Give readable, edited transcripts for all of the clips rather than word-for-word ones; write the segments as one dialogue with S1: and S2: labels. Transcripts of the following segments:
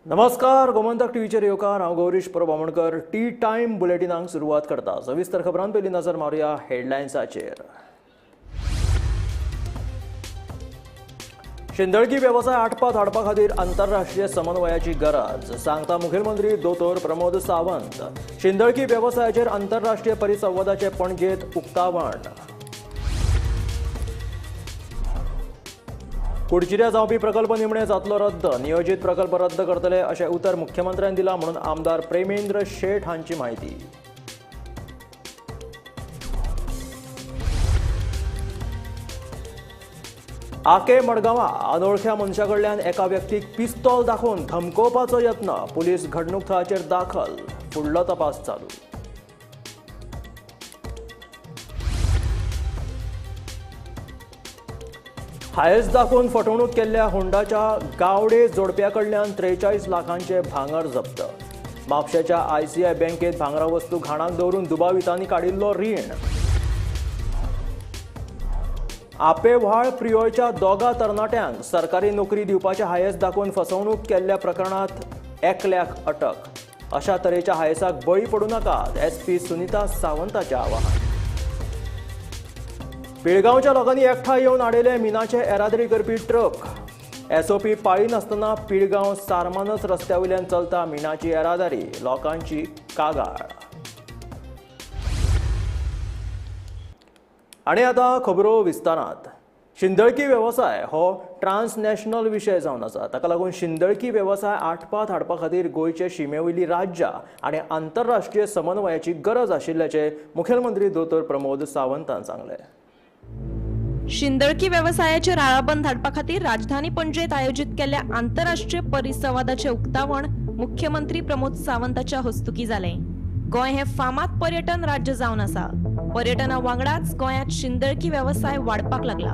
S1: नमस्कार, गोमंतक टीव्हीचेर येवकार. हांव गौरीश परब आमोणकर. टी टायम बुलेटिनाक सुरवात करता. सविस्तर खबरां पयलीं नजर मारुया हेडलायन्साचेर. शिंदळकी वेवसाय आटपात हाडपा खातीर आंतरराष्ट्रीय समन्वयाची गरज, सांगता मुखेलमंत्री दोतोर प्रमोद सावंत. शिंदळकी वेवसायाचेर आंतरराष्ट्रीय परिसंवादाचे पणजेंत उक्तावण. कुडचिऱ्या जावपी प्रकल्प निमणे जातलो रद्द, नियोजीत प्रकल्प रद्द करतले अशें उतर मुख्यमंत्र्यान दिलां म्हणून आमदार प्रेमेंद्र शेट हांची म्हायती. आके मडगांवां अनोळख्या मनशा कडल्यान एका व्यक्तीक पिस्तोल दाखोवन धमकोवपाचो यत्न, पुलीस घडणूक थळाचेर दाखल, फुडलो तपास चालू. हायस दाखोवन फटवणूक केल्ल्या होंडाच्या गावडे जोडप्या कडल्यान 43 लाखांचे भांगर जप्त. म्हापशेच्या आयसीआय बँकेत भांगरा वस्तू घाणाक दवरून दुबावितांनी काडिल्लो रीण. आपेव्हाळ प्रियोळच्या दोगा तरणाट्यांक सरकारी नोकरी दिवपाचे हायस दाखोवन फसवणूक केल्ल्या प्रकरणांत एकल्याक अटक. अशा तरेच्या हायसाक बळी पडूं नाकात, एसपी सुनीता सावंताचें आवाहन. पिळगांवच्या लोकांनी एकठांय येवन आडयले मिनाचे येरादारी करपी ट्रक. एसओपी पाळिनासतना पिळगांव सारमानस रस्त्या वयल्यान चलता मिनाची येरादारी, लोकांची कागाळ. आनी आतां खबरो विस्तारांत. शिंदळकी वेवसाय हो ट्रान्सनॅशनल विशय जावन आसा. ताका लागून शिंदळकी वेवसाय आटपात हाडपा खातीर गोंयचे शिमे वयली राज्यां आनी आंतरराष्ट्रीय समन्वयाची गरज आशिल्ल्याचें मुखेलमंत्री दोतोर प्रमोद सावंतान सांगलें.
S2: शिंदळकी वेवसायाचेर आळाबंद हाडपा खातीर राजधानी पणजेत आयोजीत केल्ल्या आंतरराष्ट्रीय परिसंवादाचें उक्तावण मुख्यमंत्री प्रमोद सावंताच्या हस्तुकी जालें. गोंय हें फामाद पर्यटन राज्य जावन आसा. पर्यटना वांगडाच गोंयांत शिंदळकी वेवसाय वाडपाक लागला.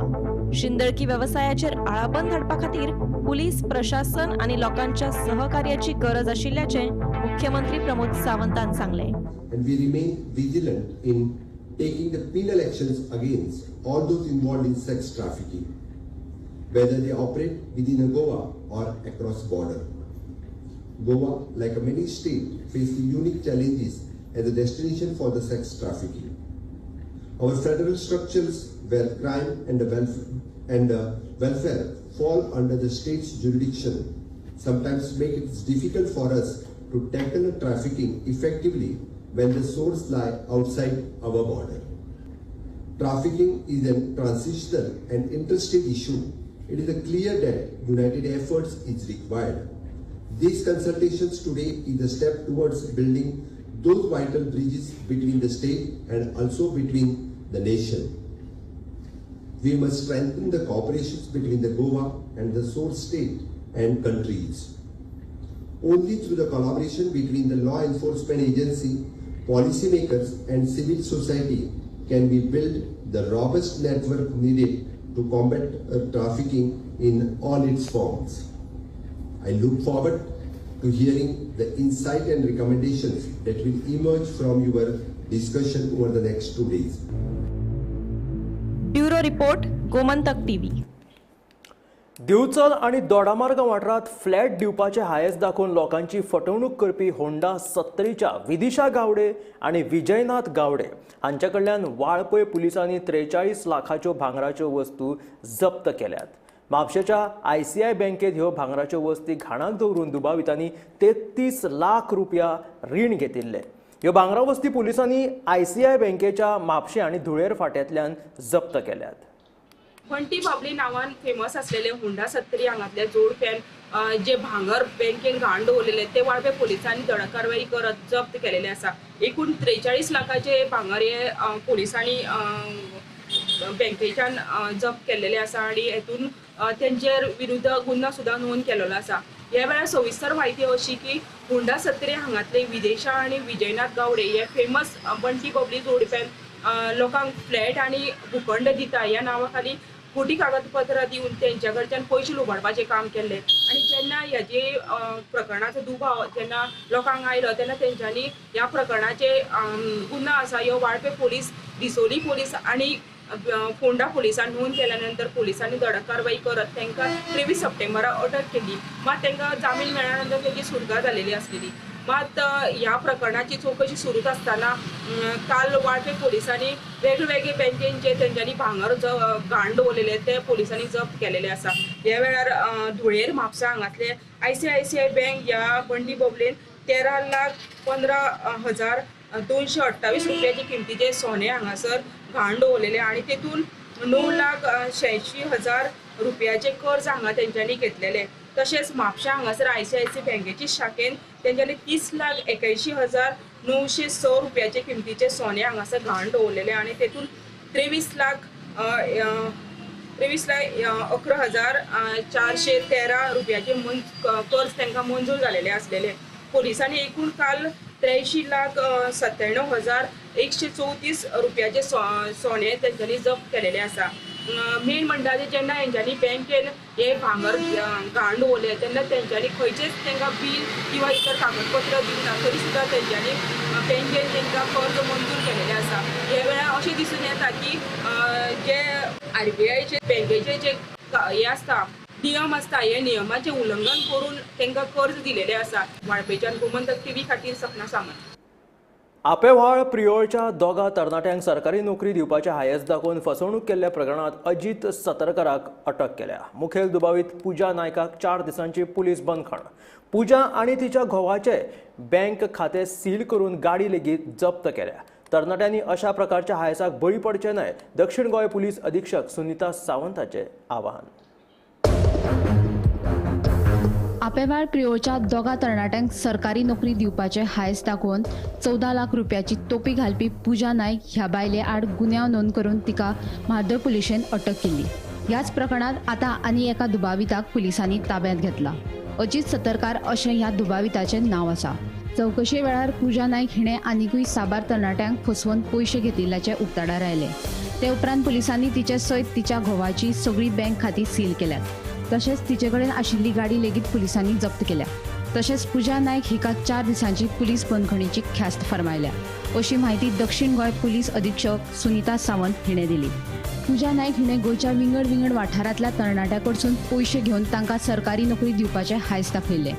S2: शिंदळकी वेवसायाचेर आळाबंद हाडपा खातीर पुलीस प्रशासन आनी लोकांच्या सहकार्याची गरज आशिल्ल्याचें मुख्यमंत्री प्रमोद सावंतान सांगलें.
S3: And we remain vigilant in taking the penal actions against all those involved in sex trafficking, whether they operate within Goa or across border. Goa, like many states, faces unique challenges as a destination for the sex trafficking. Our federal structures where crime and the welfare fall under the state's jurisdiction sometimes make it difficult for us to tackle trafficking effectively when the source lie outside our border. Trafficking is a transitional and interstate issue. It is clear that united efforts is required. These consultations today is a step towards building those vital bridges between the state and also between the nation. We must strengthen the cooperation between the Goa and the source state and countries. Only through the collaboration between the law enforcement agency, policymakers and civil society can we build the robust network needed to combat trafficking in all its forms. I look forward to hearing the insight and recommendations that will emerge from your discussion over the next 2 days.
S2: Bureau Report, Gomantak TV.
S1: Divchal आनी दोडामार्ग वाठारांत flat दिवपाचे हायस दाखोवन लोकांची फटवणूक करपी Honda सत्तरीच्या Vidisha Gawade आनी विजयनाथ गावडे हांच्या कडल्यान वाळपय पुलिसांनी 43 लाखाच्यो भांगराच्यो वस्तू जप्त केल्यात. म्हापशेच्या आयसीआय बँकेत ह्यो भांगराच्यो वस्ती घाणाक दवरून दुबावितांनी 33 लाख रुपया रीण घेतिल्ले. ह्यो भांगरा वस्ती पुलिसांनी आयसीआय बँकेच्या म्हापशें आनी धुळेर फांट्यांतल्यान जप्त केल्यात.
S4: बंटी बाबली नावान फेमस असलेले होंडा सत्तरी हांगातले जोडप्यान जे भांगर बँकेन घाण दवरलेले ते वाळपे पोलिसांनी धडक कारवाई करत जप्त केलेले आसा. एकूण 43 लाखाचे भांगर हे पोलिसांनी बँकेच्यान जप्त केलेले आसा आनी हेतून तेंचेर विरुद्ध गुन्यांव सुद्दां नोंद केलेलो आसा. ह्या वेळार सविस्तर म्हायती अशी की होंडा सत्तरी हांगातले विदेशा आनी विजयनाथ गावडे हे फेमस बंटी बबली जोडप्यान लोकांक फ्लॅट आनी भूखंड दिता ह्या नांवा खाली खोटी कागदपत्रां दिवन तेंच्या कडच्यान पयशे लुबाडपाचें काम केल्लें आनी जेन्ना हेजे प्रकरणाचो दुबाव जेन्ना लोकांक आयलो तेन्ना तेंच्यांनी ह्या प्रकरणाचे गुन्यांव आसा ह्यो वाळपे पोलीस, दिसोली पोलीस आनी फोंडा पोलिसान नोंद केल्या नंतर पोलिसांनी धडक कारवाई करत तांकां 23 सप्टेंबराक अटक केली. मात तांकां जामीन मेळ्ळ्या नंतर तेजी सुटका जालेली आसलेली. मात ह्या प्रकरणाची चवकशी सुरूच आसतना काल वाळपे पोलिसांनी वेगवेगळे बँकेन जे तेंच्यांनी भांगर घाण दवरलेले ते पोलिसांनी जप्त केलेले आसा. ह्या वेळार धुळेर म्हापसा हांगातले ICICI bank ह्या बंडी बोबलेन 13,15,228 रुपयाचे किमतीचे सोने हांगासर घाण दवरलेले आनी तेतून 9,86,000 रुपयाचे कर्ज हांगा तेंच्यांनी घेतलेले. तशेंच म्हापशा हांगासर ICICI बँकेची शाखेन तेंच्यांनी 30,81,906 रुपयाचे किमतीचे सोने हांगासर घाण दवरलेले आनी तेतून 23,11,413 रुपयाचे कर्ज तांकां मंजूर जालेले आसलेले. पोलिसांनी एकूण काल 83,97,134 रुपयाचे सोने तेंच्यांनी जप्त केलेले आसा. मेन म्हणटा ते जेन्ना हेंच्यांनी बँकेन हे भांगर घाण दवरले तेन्ना तेंच्यांनी खंयचेच तांकां बील किंवा इतर कागदपत्र दिवना तरी सुद्दां तेंच्यांनी बँकेन तांकां कर्ज मंजूर केलेलें आसा. हे वेळार अशें दिसून येता की जे RBIचे बँकेचे जे हे आसता नियम आसता हे नियमाचें उल्लंघन करून तांकां कर्ज दिलेलें आसा. वाळपेच्यान गोमंतक टीव्ही खातीर सपना सामंत.
S1: आपेव्हाळ प्रियोळच्या दोगा तरणाट्यांक सरकारी नोकरी दिवपाचे हायस दाखोवन फसवणूक केल्ल्या प्रकरणात अजित सतरकराक अटक केल्या. मुखेल दुबावीत पूजा नायकाक 4 दिसांची पुलीस बंदखण. पूजा आनी तिच्या घोवाचे बँक खाते सील करून गाडी लेगीत जप्त केल्या. तरणाट्यांनी अशा प्रकारच्या हायसाक बळी पडचे न्हय, दक्षिण गोंय पुलीस अधीक्षक सुनीता सावंताचे आवाहन.
S5: आपेवाळ प्रियोळच्या दोगा तरणाट्यांक सरकारी नोकरी दिवपाचे हायस दाखोवन 14 लाख रुपयाची तोपी घालपी पूजा नायक ह्या बायले आड गुन्यांव नोंद करून तिका म्हार्दोळ पुलिशेन अटक केली. ह्याच प्रकरणात आतां आनी एका दुबाविताक पुलिसांनी ताब्यांत घेतला. अजित सतरकार अशें ह्या दुबाविताचें नांव आसा. चवकशे वेळार पूजा नायक हिणें आनिकूय साबार तरणाट्यांक फसोवन पयशे घेतिल्ल्याचें उक्ताडार आयलें. ते उपरांत पुलिसांनी तिचे सयत तिच्या घोवाची सगळी बँक खातीं सील केल्यात. तशेंच तिचे कडेन आशिल्ली गाडी लेगीत पुलिसांनी जप्त केल्या. तशेंच पूजा नायक हिका 4 दिसांची पुलीस बंदखणीची ख्यास्त फर्मायल्या अशी म्हायती दक्षिण गोंय पुलीस अधीक्षक सुनीता सावंत हिणें दिली. पूजा नायक हिणें गोंयच्या विंगड विंगड वाठारांतल्या तरणाट्यां कडसून पयशे घेवन तांकां सरकारी नोकरी दिवपाचें हायस दाखयिल्लें.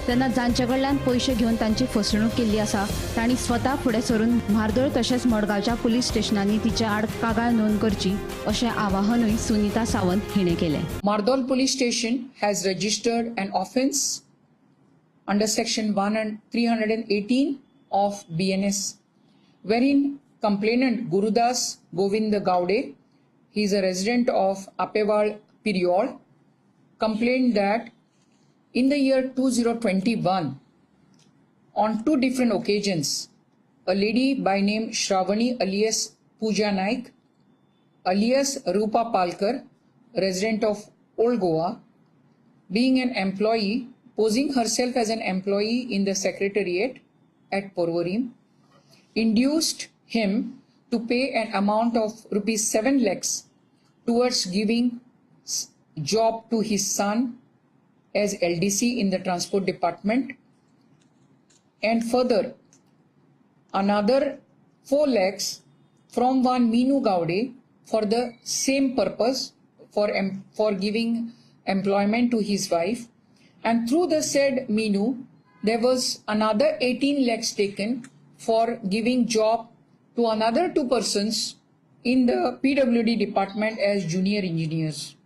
S5: तेन्ना जांचे कडल्यान पयशे घेवन तांची फसवणूक केल्ली आसा तांणी स्वता फुडें सरून म्हार्दोळ तशेंच मडगांवच्या पुलीस स्टेशनांनी तिचे आड कागाळ नोंद करची अशें आवाहनूय सुनीता सावंत हिणें केलें.
S6: Mardol police station has registered an offence under section 318 of BNS, wherein complainant Gurudas Govind Gaude, he is a resident of Apewal, Piriol, complained that in the year 2021, on 2 different occasions, a lady by name Shravani alias Pooja Naik alias Rupa Palkar, resident of Old Goa, being an employee, posing herself as an employee in the secretariat at Porvorim, induced him to pay an amount of rupees 7 lakhs towards giving job to his son as LDC in the transport department, and further another 4 lakhs from one Meenu Gaude for the same purpose, for giving employment to his wife, and through the said Meenu there was another 18 lakhs taken for giving job to another 2 persons in the PWD department as junior engineers.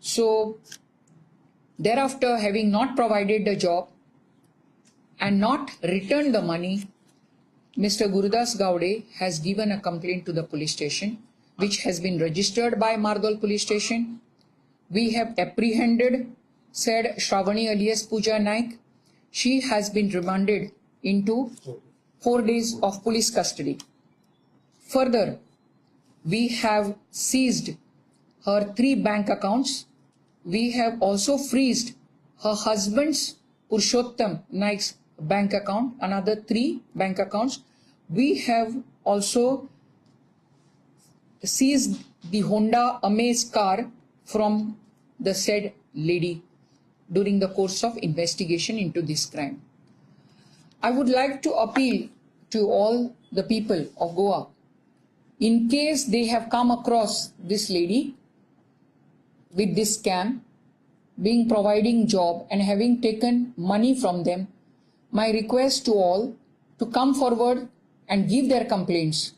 S6: So thereafter, having not provided the job and not returned the money, Mr. Gurudas Gaude has given a complaint to the police station, which has been registered by Mardol police station. We have apprehended said Shravani alias Pooja Naik. She has been remanded into 4 days of police custody. Further, we have seized her 3 bank accounts. We have also freezed her husband's Purushottam Naik's bank account, another 3 bank accounts. We have also seized the Honda Amaze car from the said lady during the course of investigation into this crime. I would like to appeal to all the people of Goa In case they have come across this lady with this scam, being providing job and having taken money from them, my request to all to come forward and give their complaints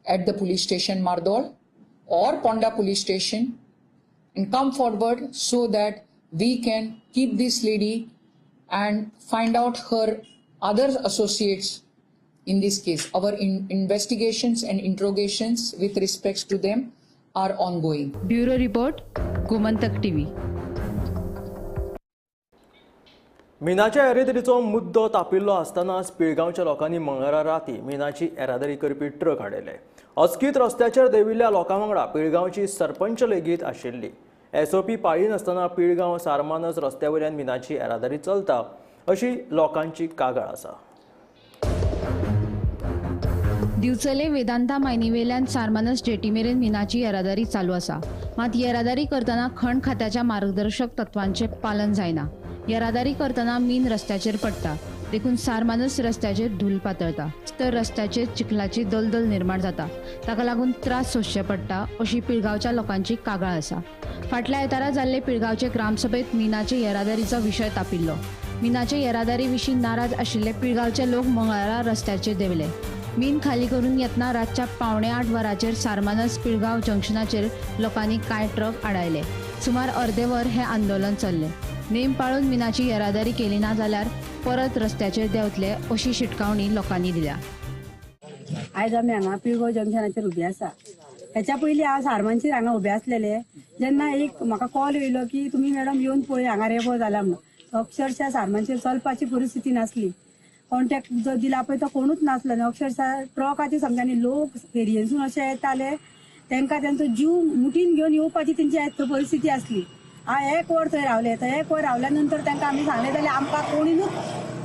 S6: at the police station Mardol or Ponda police station and come forward so that we can keep this lady and find out her other associates in this case. Our investigations and interrogations with respects to them are ongoing.
S5: Bureau report, Gomantak TV.
S1: मिनाच्या येरादारीचो मुद्दो तापिल्लो आसतनाच पिळगांवच्या लोकांनी मंगळारा राती मिनाची येरादारी करपी truck हाडयले. अचकीत रस्त्याचेर देंविल्ल्या लोकां वांगडा पिळगांवची सरपंच लेगीत आशिल्ली. एसओपी पाळिनासतना पिळगांव सारमानस रस्त्या वयल्यान मिनाची येरादारी चलता अशी लोकांची कागाळ आसा.
S5: दिवचले वेदांता मायनीवेल्यान सारमानस जेटी मेरेन मिनाची येरादारी चालू आसा. मात येरादारी करतना खण खात्याच्या मार्गदर्शक तत्वांचें पालन जायना. येरादारी करतना मीन रस्त्याचेर पडटा, देखून सारमानस रस्त्याचेर धूल पातळटा, तर रस्त्याचेर चिखलाची दलदल निर्माण जाता. ताका लागून त्रास सोंसचे पडटा अशी पिळगांवच्या लोकांची कागाळ आसा. फाटल्या आयतारा जाल्ले पिळगांवचे ग्रामसभेत मिनाचे येरादारीचो विशय तापिल्लो. मिनाचे येरादारी विशीं नाराज आशिल्ले पिळगांवचे लोक मंगळारा रस्त्याचेर देंवले. मीन खाली करून येतना रातच्या 7:45 वरांचेर सारमानस पिळगांव जंक्शनाचेर लोकांनी कांय ट्रक आडायले. सुमार अर्दे वर हें आंदोलन चल्लें. नेम पाळून मिनाची येरादारी केली ना जाल्यार परत रस्त्याचेर देंवतले अशी शिटकावणी लोकांनी दिल्या.
S7: आयज आमी हांगा पिळगांव जंक्शनाचेर उबे आसा. हेच्या पयलीं हांव सारमानचेर हांगा उबे आसलेले जेन्ना एक म्हाका कॉल येयलो की तुमी मॅडम येवन पळय हांगा रेबो जाला म्हणून. अक्षरशः सारमानचेर चलपाची परिस्थिती नासली. कॉन्टॅक्ट जो दिला पळय तो कोणूच नासलो आनी अक्षरशः ट्रकाचे समजा आनी लोक फेरयेनसून अशे येताले, तांकां तेंचो जीव मुठीन घेवन येवपाची तेंची परिस्थिती आसली. हांव एक वर थंय रावले. थंय एक वर रावल्या नंतर तांकां आमी सांगलें जाल्यार आमकां कोणीनूच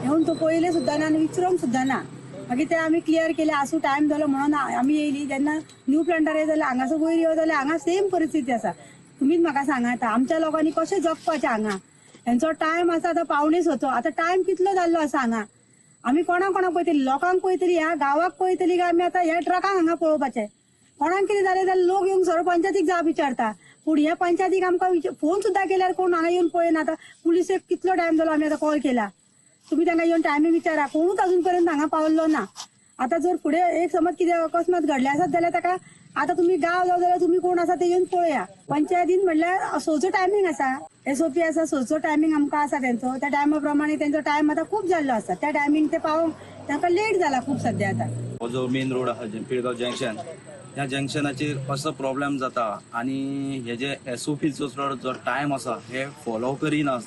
S7: येवन तो पळयलें सुद्दां ना आनी विचारूंक सुद्दां ना. मागीर ते आमी क्लियर केलें, आसूं टायम जालो म्हणून आमी येयली. जेन्ना न्यू प्लांटार येयली जाल्यार हांगासर वयर येवं जाल्यार हांगा सेम परिस्थिती आसा. तुमीच म्हाका सांगा आतां आमच्या लोकांनी कशें जगपाचें हांगा. हेंचो टायम आसा आतां 6:45, आतां टायम कितलो जाल्लो आसा हांगा. आमी कोणाक कोणाक पळयतली, लोकांक पळयतली, ह्या गांवाक पळयतली काय आमी आतां ह्या ट्रकांक हांगा पळोवपाचें. कोणाक कितें जालें जाल्यार लोक येवन सरळ पंचायतीक जाप विचारता, पूण ह्या पंचायतीक आमकां फोन सुद्दां केल्यार कोण हांगा येवन पळयना. आतां पुलिसेक कितलो टायम जालो आमी आतां कॉल केला, तुमी तांकां येवन टायमींग विचारा, कोणूच अजून पर्यंत हांगा पावल्लो ना. आतां जर फुडें एक समज कितें अकस्मात घडलें आसत जाल्यार ताका आतां तुमी गांव जावं जाल्यार तुमी कोण आसा ते येवन पळया. पंचायतीन म्हणल्यार सोचो टायमींग आसा, एसओपी आसा, सोचो टायमींग आमकां आसा तेंचो. त्या टायमा प्रमाणे तेंचो टायम आतां खूब जाल्लो आसा. त्या टायमींग ते पावोवंक तांकां लेट जाला खूब सद्या. आतां
S8: हो जो मेन रोड आसा पिळगांव जंक्शन, ह्या जंक्शनाचेर असो प्रॉब्लेम जाता आनी हे जे एसओपीचो जो टायम आसा हे फॉलो करिना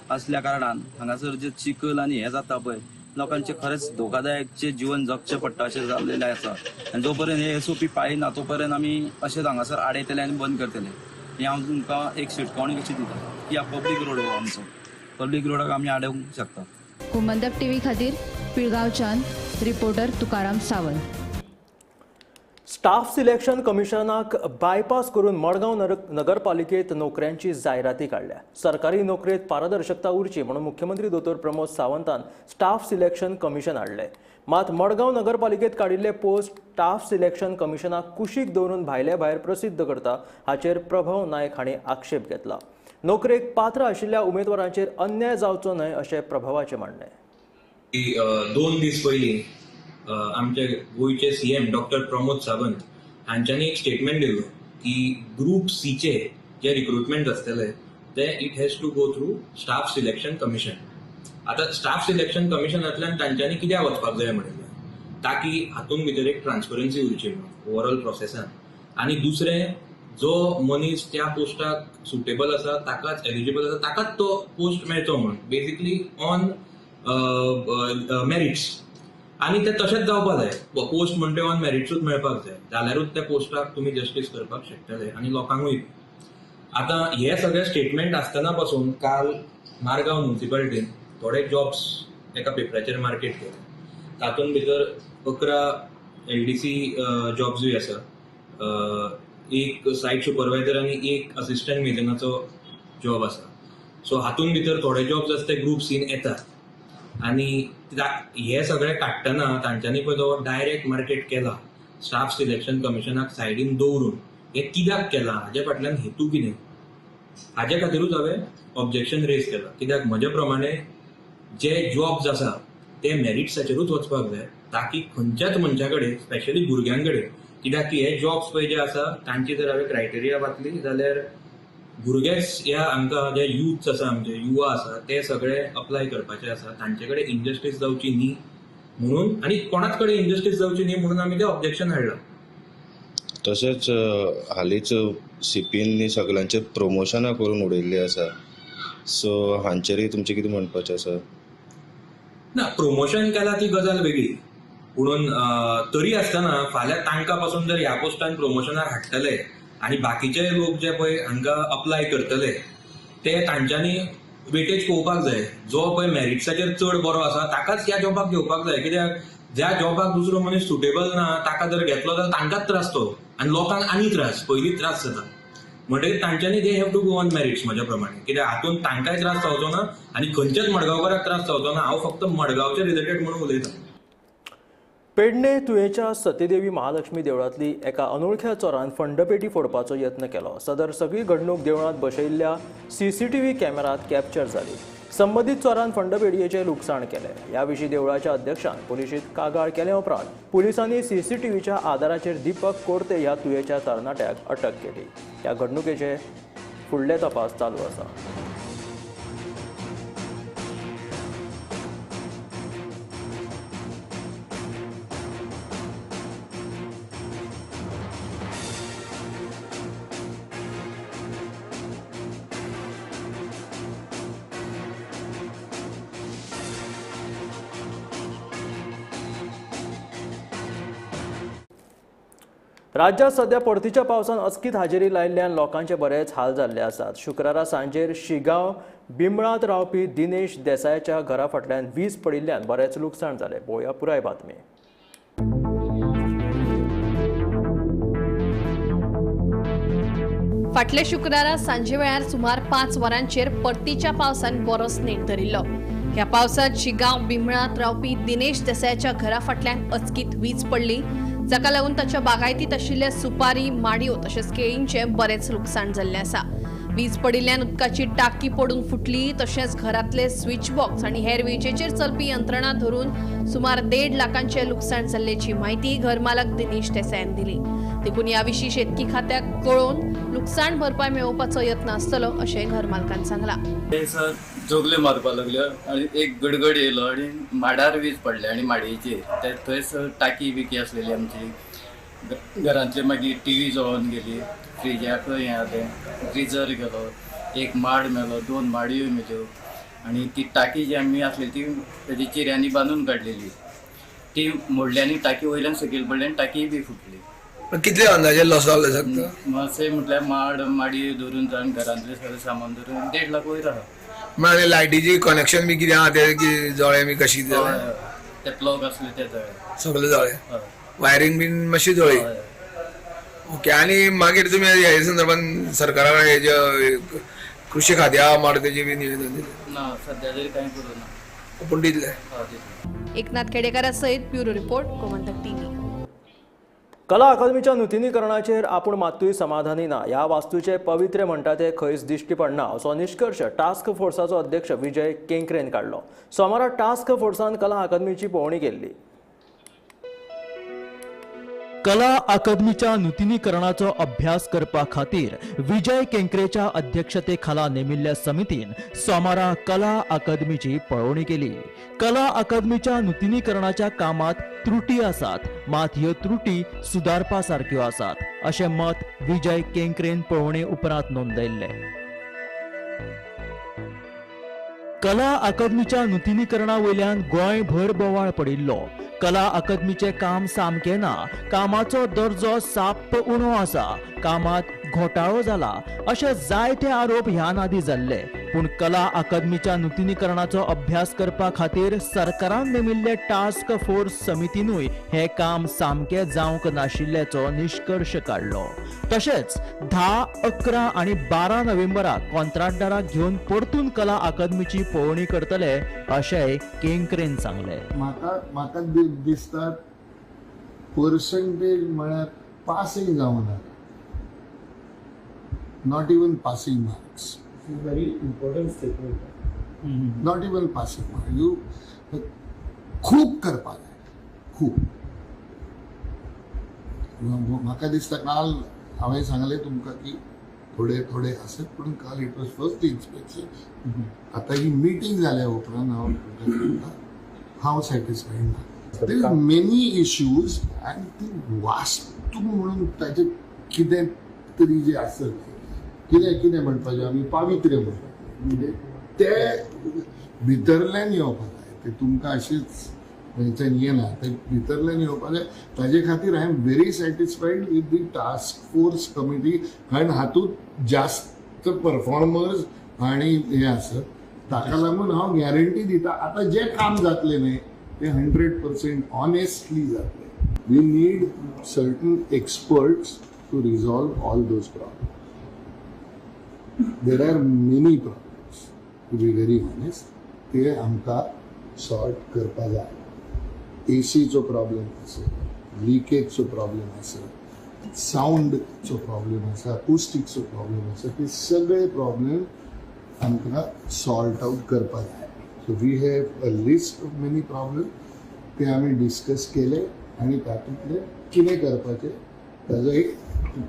S8: आसल्या कारणान हांगासर जे चिखल आनी हे जाता पळय, लोकांचे खरेंच धोकादायकचे जीवन जगचें पडटा अशें जाल्लेलें आसा. आनी जो पर्यंत हे एसओपी पाळिना तो पर्यंत आमी अशेंच हांगासर आडयतले आनी बंद करतले. हें हांव तुमकां एक शिटकावणी कशी दिता की ह्या पब्लीक रोड हो आमचो, पब्लीक रोडाक आमी आडोवंक शकता.
S5: गोमंतक टीव्ही खातीर पिळगांवच्यान reporter Tukaram Sawant.
S1: Staff selection कमिशनाक बायपास करून मडगांव नगरपालिकेत नोकऱ्यांची जायराती काडल्या. सरकारी नोकरेत पारदर्शकता उरची म्हणून मुख्यमंत्री दोतोर प्रमोद सावंतान स्टाफ सिलेक्शन कमिशन हाडलें. मात मडगांव नगरपालिकेत काडिल्ले पोस्ट स्टाफ सिलेक्शन कमिशनाक कुशीक दवरून भायले भायर प्रसिद्ध करता हाचेर प्रभव नायक हांणी आक्षेप घेतला. नोकरेक पात्र आशिल्ल्या उमेदवारांचेर अन्याय जावचो न्हय अशें प्रभवाचें म्हणणें.
S9: 2 दीस पयलीं आमचे गोंयचे सीएम डॉक्टर प्रमोद सावंत हांच्यांनी एक स्टेटमेंट दिल्लो की ग्रुप सीचे जे रिक्रुटमेंट आसतले ते it has to go through staff selection commission. आतां स्टाफ सिलेक्शन कमिशनांतल्यान तांच्यांनी कित्याक वचपाक जाय म्हणिल्लें, ताकी हातूंत भितर एक ट्रान्सपरन्सी उरची म्हणून ओवरऑल प्रोसेसान. आनी दुसरें, जो मनीस त्या पोस्टाक सुटेबल आसा ताकाच एलिजिबल आसा ताकाच तो पोस्ट मेळचो म्हणून, बेसिकली ऑन मेरिट्स. आनी ते तशेंच जावपाक जाय, पोस्ट म्हणटे ऑन मेरिट्सूच मेळपाक जाय, जाल्यारूच त्या पोस्टाक तुमी जस्टीस करपाक शकतले आनी लोकांकूय. आतां हे सगळे स्टेटमेंट आसतना पासून काल मारगांव म्युनिसिपालिटीन थोडे जॉब्स एका पेपराचेर मार्केट केले. तातूंत भितर 11 LDC जॉब्सूय आसा, एक सायट सुपरवायजर आनी एक असिस्टंट मेजनाचो जॉब आसा. सो हातूंत भितर थोडे जॉब्स आसा ते ग्रुप सीन येतात आनी हे सगळे काडटना तांच्यांनी पळय जो डायरेक्ट मार्केट केला स्टाफ सिलेक्शन कमिशनाक सायडीन दवरून हें कित्याक केलां, हाजे फाटल्यान हेतू कितें, हाजे खातीरूच हांवें ऑब्जेक्शन रेज केलां. कित्याक म्हजे प्रमाणे जे जॉब्स आसा ते मेरिट्साचेरूच वचपाक जाय, ताकी खंयच्याच मनशा कडेन, स्पेशली भुरग्यां कडेन, कित्याक की हे जॉब्स पळय जे आसा तांची जर हांवें क्रायटेरिया वाचली जाल्यार भुरगेच ह्या हांकां जे यूथ्स आसा, आमचे युवा आसा, ते सगळे अप्लाय करपाचे आसा. तांचे कडेन इनजस्टीस जावची न्ही म्हणून आनी कोणाच कडेन इनजस्टीस जावची न्ही म्हणून आमी ते ऑब्जेक्शन हाडलां.
S10: तशेंच हालींच सीपीन सगळ्यांचे प्रमोशनां करून उडयल्ली आसा, सो हांचेरय तुमचें कितें म्हणपाचें आसा?
S9: ना, प्रमोशन केलां ती गजाल वेगळी, पुणून तरी आसतना फाल्यां तांकां पासून जर ह्या पोस्टान प्रमोशनाक हाडटले आनी बाकीचे लोक जे पळय हांकां अप्लाय करतले ते तांच्यांनी वेटेज पळोवपाक जाय. जो पळय मेरिट्साचेर चड बरो आसा ताकाच ह्या जॉबाक घेवपाक जाय, कित्याक ज्या जॉबाक दुसरो मनीस सुटेबल ना ताका जर घेतलो जाल्यार तांकांच त्रास तो आनी लोकांक आनी त्रास, पयलींच त्रास जाता. म्हणटकीर तांच्यांनी they have to go on merits म्हज्या प्रमाणे, कित्याक हातूंत तांकांय त्रास जावचो ना आनी खंयच्याच मडगांवकाराक त्रास जावचो ना. हांव फक्त मडगांवचे रिलेटेड म्हणून उलयतां.
S1: पेडणे तुयेच्या सतीदेवी महालक्ष्मी देवळांतली एका अनोळख्या चोरान फंडपेटी फोडपाचो यत्न केलो. सदर सगळी घडणूक देवळांत बसयिल्ल्या सीसीटीव्ही कॅमेरात कॅप्चर जाली. संबंदीत चोरान फंडपेटयेचें लुकसाण केलें. ह्या विशीं देवळाच्या अध्यक्षान पुलिशेंत कागाळ केले उपरांत पुलिसांनी सीसीटीव्हीच्या आदाराचेर दीपक कोर्ते ह्या तुयेच्या तरणाट्याक अटक केली. ह्या घडणुकेचे फुडले तपास चालू आसा. राज्यात सध्या परतीच्या पावसान अचकीत हाजेरी लायिल्ल्यान लोकांचे बरेच हाल जाल्ले आसात. शुक्रारा सांजेर शिगांव बिमळांत रावपी दिनेश देसायाच्या घरा फाटल्यान वीज पडिल्ल्यान बरेच लुकसाण जालें. पळोवया पुराय बातमी.
S11: फाटल्या शुक्रारा सांजे वेळार सुमार 5 वरांचेर परतीच्या पावसान बरोच नेट धरिल्लो. ह्या पावसांत शिगांव बिमळांत रावपी दिनेश देसायाच्या घरा फाटल्यान अचकीत वीज पडली, जाका लागून ताच्या बागायतीत आशिल्ल्या सुपारी, माडयो तशेंच केळींचें बरेंच लुकसाण जाल्लें आसा. वीज पडिल्ल्यान उदकाची टाकी पडून फुटली, तशेंच घरांतले स्विच बॉक्स आनी हेर विजेचेर चलपी यंत्रणा धरून सुमार 1.5 लाखांचें लुकसाण जाल्ल्याची म्हायती घरमालक दिनेश देसायान दिली. देखून ह्या विशीं शेतकी खात्याक कळोवन लुकसाण भरपाय मेळोवपाचो यत्न आसतलो अशें घरमालकान सांगलां.
S12: थंयसर जोगल्यो मारपाक लागल्यो आनी एक गडगड येयलो आनी माडार वीज पडली आनी माडयेचेर ते थंयसर टाकी बिकी आसलेली आमची घरांतली, मागीर टीव्ही जळोवन गेली, फ्रिजाक हें जालें, ग्रिजर गेलो, एक माड मेलो, 2 माडयो मेल्यो आनी ती टाकी जी आमी आसली ती तेजी चिऱ्यांनी बांदून काडलेली, ती मोडली आनी टाकी वयल्यान सकयल पडली आनी टाकीय बी फुटली.
S13: कितले अंदाजे लॉस जालो शकता?
S12: मातशें म्हटल्यार माड माडी धरून जावन घरांतलें सगळें सामान धरून 1.5 लाख वयर आहा.
S13: म्हळ्यार लायटीची कनेक्शन बी कितें आहा ते जळ्ळें बी कशी जालें?
S12: ते प्लग आसले ते जळ्ळे,
S13: सगळें जळ्ळें, वायरींग बीन मातशी जळ्ळी. ओके, आनी मागीर तुमी ह्या संदर्भात सरकारा कडेन कृषी खात्या माड तेजी बी निवेदन दिलें?
S12: ना, सद्या तरी कांय करूं ना,
S13: पूण दितले.
S11: एकनाथ खेडेकारा सयत ब्युरो रिपोर्ट, गोमंतक टीव्ही.
S1: कला अकादमीच्या नुतनीकरणाचेर आपूण मात्तूय समाधानी ना. ह्या वास्तूचे पवित्रे म्हणटा ते खंयच दिश्टी पडना असो निश्कर्श टास्क फोर्साचो अध्यक्ष विजय केंकरेन काडलो. सोमारा टास्क फोर्सान कला अकादमीची पळोवणी केल्ली. कला अकादमीच्या नुतनीकरणाचो अभ्यास करपा खातीर विजय केंकरेच्या अध्यक्षतेखाला नेमिल्ल्या समितीन सोमारा कला अकादमीची पळोवणी केली. कला अकादमीच्या नुतनीकरणाच्या कामात त्रुटी आसात, मात ह्यो त्रुटी सुदारपा सारक्यो आसात अशें मत विजय केंकरेन पळोवणे उपरांत नोंदयल्लें. कला अकादमीच्या नुतनीकरणा वयल्यान गोंयभर बोवाळ पडिल्लो. कला अकादमीचें काम सामकें ना, कामाचो दर्जो साप्प उणो आसा, कामात घोटाळो जाला अशे जायते आरोप ह्यान आदी जाल्ले. पूण कला अकादमीच्या नुतनीकरणाचो अभ्यास करपा खातीर सरकारान नेमिल्ले टास्क फोर्स समितीनूय हें काम सामकें जावंक नाशिल्ल्याचो निश्कर्श काडलो. तशेंच 10, 11 आनी 12 नोव्हेंबराक कॉन्ट्राक्टराक घेवन परतून कला अकादमीची पळोवणी करतले अशेंय केंकरेन सांगलें.
S14: म्हाका दिसता पर्संटेज म्हळ्यार पासींग जावना, not even passing marks.
S15: Very important statement.
S14: Not even passing marks. You खूब करपाक जाय, खूब. म्हाका दिसता काल हांवें सांगलें तुमकां की थोडे थोडे आसत, पूण काल it was first inspection. आतां ही मिटींग जाल्या उपरांत हांव तुमकां सांगता हांव सॅटिस्फायड ना. There is many issues आनी ती वास्तू म्हणून ताजें कितें तरी जें आसत कितें कितें म्हणपाचें आमी पावित्र्य म्हणटा, म्हणजे ते भितरल्यान येवपाक जाय. ते तुमकां अशेंच खंयच्यान येना, ते भितरल्यान येवपाक जाय. ताजे खातीर I am very satisfied with the task force committee, कारण हातूंत जास्त परफॉर्मर्स आनी हे आसत. ताका लागून हांव गॅरंटी दिता आतां जें काम जातलें न्ही तें 100% ऑनेस्टली जातलें. We need certain experts to resolve all those problems. There are many problems, to be very honest, ते आमकां सॉर्ट करपा जाय. एसीचो प्रॉब्लेम आसा, लिकेजचो प्रॉब्लेम आसा, सावंडचो प्रॉब्लेम आसा, अकुस्टिकचो प्रॉब्लेम आसा, ते सगळे प्रॉब्लेम आमकां सॉर्ट आउट करपा जाय. So we have a list of many problem, ते आमी डिस्कस केले आनी तातूंतले कितें करपाचें ताजो एक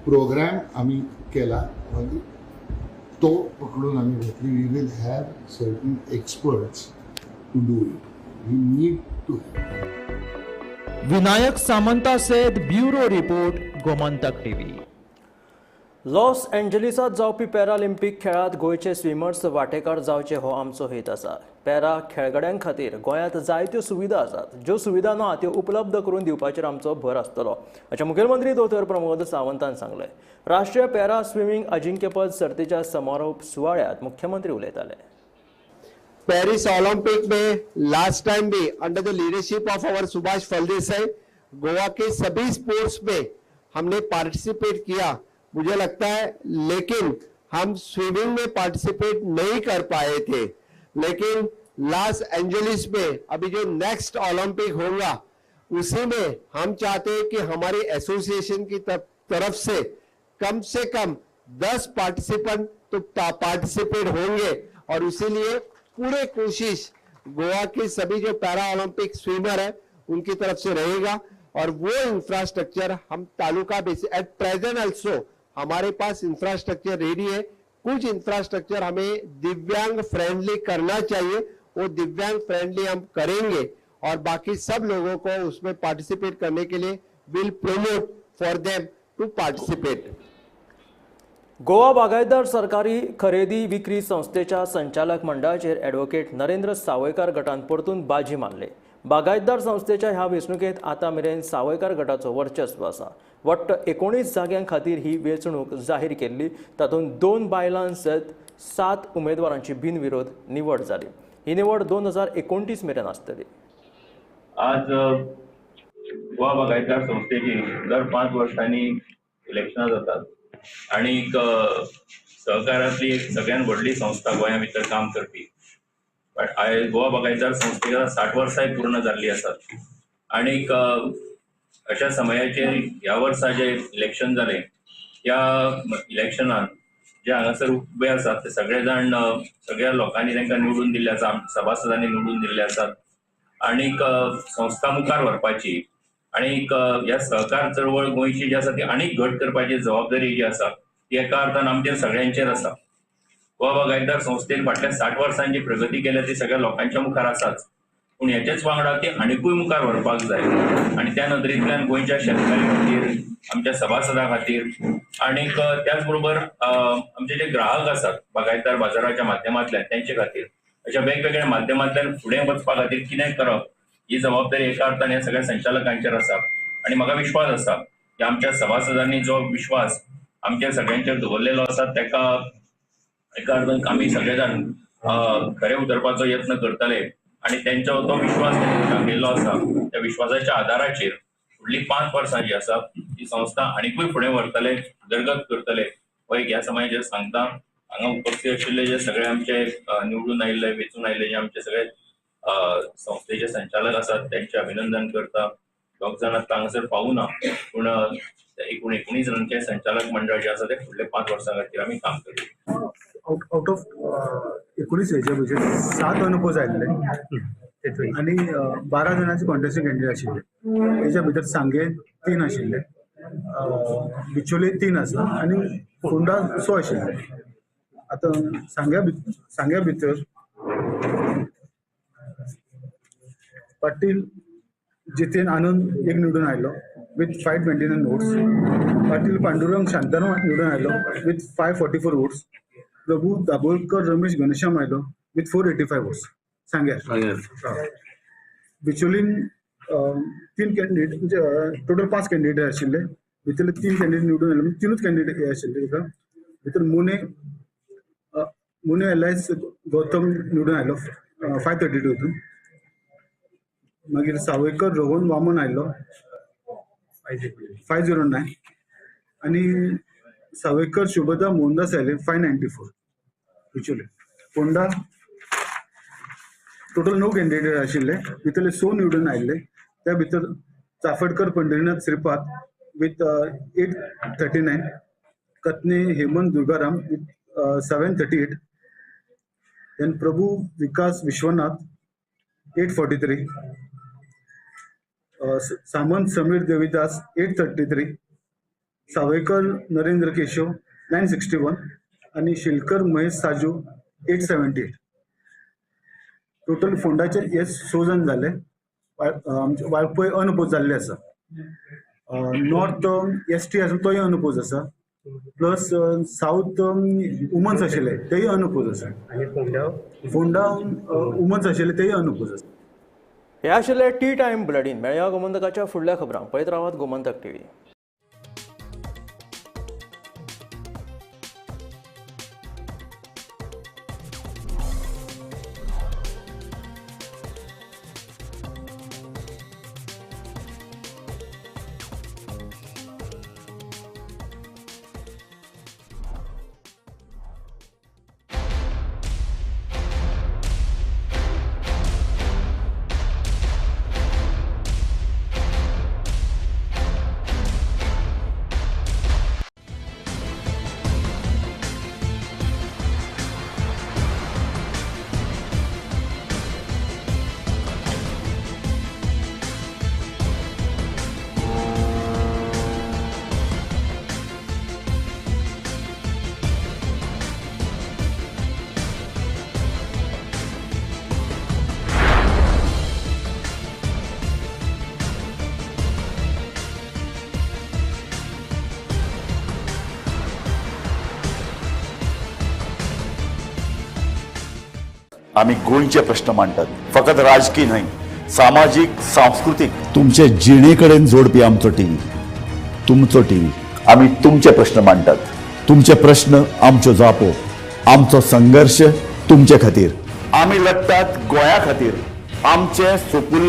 S14: प्रोग्राम आमी केला, मागीर तो पकडून आमी घेतली. We will have certain experts to do it. We need to have.
S1: Vinayak Samanta सयत bureau report, Gomantak TV. Los एंजलिसांत जावपी पॅरालिम्पीक खेळांत गोंयचे स्विमर्स वांटेकार जावचे हो आमचो हेत आसा. पॅरा खेळगड्यां खातीर गोंयांत जायत्यो सुविधा आसात, ज्यो सुविधा ना त्यो उपलब्ध करून दिवपाचेर आमचो भर आसतलो, अशें मुखेलमंत्री दोतोर प्रमोद सावंतान सांगलें. राष्ट्रीय पॅरा स्विमींग अजिंक्यपद सर्तीच्या समारोप सुवाळ्यांत मुख्यमंत्री उलयताले.
S16: पेरिस ओलंपिक में लास्ट टाइम भी under the leadership of our Subhash Phaldesai Goa K सभी स्पोर्ट्स में हमने पार्टिसिपेट किया, मुझे लगता है, लेकिन हम स्विमिंग में पार्टिसिपेट नहीं कर पाए थे. लेकिन लॉस एंजलिस में अभी जो नेक्स्ट ओलंपिक होगा उसी में हम चाहते हैं कि हमारी एसोसिएशन की तरफ से कम 10 पार्टिसिपेंट तो पार्टिसिपेट होंगे, और इसीलिए पूरे कोशिश गोवा के सभी जो पैरा ओलंपिक स्विमर है उनकी तरफ से रहेगा. और वो इंफ्रास्ट्रक्चर हम taluka base at present also हमारे पास इंफ्रास्ट्रक्चर रेडी है. कुछ इंफ्रास्ट्रक्चर हमें दिव्यांग फ्रेंडली करना चाहिए, वो दिव्यांग फ्रेंडली हम करेंगे, और बाकी सब लोगों को उसमें पार्टिसिपेट करने के लिए will promote for them to participate.
S1: Goa बागायतदार सरकारी खरेदी विक्री संस्थेच्या संचालक मंडळाचेर ॲडव्होकेट नरेंद्र सावयकार गटान परतून बाजी मारले. बागायतदार संस्थेच्या ह्या वेंचणुकेंत आतां मेरेन सावयकार गटाचो वर्चस्व आसा. वट्ट 19 जाग्यां खातीर ही वेंचणूक जाहीर केल्ली, तातूंत 2 बायलां सयत 7 उमेदवारांची बिनविरोध निवड जाली. ही निवड 2029 मेरेन आसतली.
S17: आज गोवा बागायतदार संस्थेची दर 5 वर्सांनी इलेक्शनां जातात आनी सहकारांतली एक सगळ्यात व्हडली संस्था गोंया भितर काम करपी. बट आयज गोवा बागायतदार संस्थेक 60 वर्सांय पूर्ण जाल्ली आसात आनी अशा समयाचेर ह्या वर्सा जे इलेक्शन जालें ह्या इलेक्शनान जे हांगासर उबे आसात ते सगळे जाण सगळ्या लोकांनी तांकां निवडून दिल्ले आसा, सभासदांनी निवडून दिल्ले आसात आनी संस्था मुखार व्हरपाची आनी ह्या सहकार चळवळ गोंयची जी आसा ती आनीक घट करपाची जबाबदारी जी आसा ती एका अर्थान आमचेर सगळ्यांचेर आसा. गोवा बागायतदार संस्थेन फाटल्या 60 वर्सांची प्रगती केल्या ती सगळ्या लोकांच्या मुखार आसाच, पूण हेचेच वांगडा ती आनिकूय मुखार व्हरपाक जाय आनी त्या नदरेंतल्यान गोंयच्या शेतकारी खातीर, आमच्या सभासदां खातीर आनीक त्याच बरोबर आमचे जे ग्राहक आसात बागायतदार बाजाराच्या माध्यमांतल्यान तेंचे खातीर अशा वेगवेगळ्या माध्यमांतल्यान फुडें वचपा खातीर कितें करप ही जबाबदारी एका अर्थान ह्या सगळ्या संचालकांचेर आसा. आनी म्हाका विश्वास आसा की आमच्या सभासदांनी जो विश्वास आमच्या सगळ्यांचेर दवरलेलो आसा ताका एका अर्थान आमी सगळे जाण खरे उतरपाचो यत्न करतले आनी तेंचो तो विश्वास दाखयल्लो आसा त्या विश्वासाच्या आदाराचेर फुडली 5 वर्सां जी आसा ती संस्था आनिकूय फुडें व्हरतले, उदरगत करतले हो एक ह्या समाजाचेर सांगता. हांगा उपस्थित आशिल्ले जे सगळे आमचे निवडून आयिल्ले, वेंचून आयिल्ले जे आमचे सगळे संस्थेचे संचालक आसात त्यांचे अभिनंदन करता. दोग जाण आतां हांगासर पावूना, पूण एकूण 19 जाणांचें संचालक मंडळ जें आसा तें फुडले 5 वर्सां खातीर आमी काम करतले.
S18: आउट ऑफ 19 हेजे भितर 7 अनअपोज आयिल्ले आनी 12 जाणांचे कॉन्टेस्टेड कॅन्डिडेट आशिल्ले. तेच्या भितर सांगे 3 आशिल्ले, बिचोले 3 आसा आनी फोंडा 100 आशिल्ले. आतां सांग्या भितर पाटील जितेन आनंद एक निवडून आयलो विथ 529 वोट्स, पाटील पांडुरंग शांताराम निवडून आयलो विथ 544 वोट्स, प्रभू दाभोलकर रमेश घनश्याम आयलो विथ 485 वोट्स सांग्यार. बिचोलीन 3 कॅन्डिडेट, म्हणजे टोटल 5 कॅन्डिडेट आशिल्ले, भितरले 3 कॅन्डिडेट निवडून आयले, म्हणजे 3 कॅन्डिडेट हे आशिल्ले. ताका भितर मुने एलायस गौतम निवडून आयलो 532 हितून, मागीर सावयकर रोहन वामन आयलो 509 आनी सावयकर शुभदा मोहनदास आयले 594. बिचोले फोंडा टोटल 9 कॅन्डिडेट आशिल्ले, भितरले 6 निवडून आयिल्ले. त्या भितर चाफेडकर पंढरीनाथ श्रीपाद विथ 839, कत्ने Hemant Durgaram with 738, then Prabhu Vikas Vishwanath 843, Samant Sameer Devidas 833, Sawaikar Narendra Keshav 961 आनी शिलकर महेश साजू 878. टोटल फोंडाचे हे 6 जाण जाले. आमचे वाळपय अनअपोज जाल्ले आसा, नॉर्थ एस टी आसा तोय अनअपोज आसा, प्लस सावथ वुमन्स आशिल्ले तेय अनअपोज आसा, आनी फोंडा वुमन्स आशिल्ले तेय अनअपोज आसा.
S1: हे आशिल्ले टी टायम बुलेटीन. मेळया गोमंतकाच्या फुडल्या खबरांक. पळयत रावात गोमंतक टीव्ही.
S19: आमी गोंयचे प्रश्न मांडटात, फकत राजकीय न्हय, सामाजीक, सांस्कृतीक, तुमचे जिणे कडेन जोडपी आमचो टीव्ही, तुमचो टीव्ही. आमी तुमचे प्रश्न मांडटात, तुमचे प्रश्न आमच्यो जापो, आमचो संघर्श तुमचे खातीर. आमी लढटात गोंया खातीर, आमचे सुपुल्ले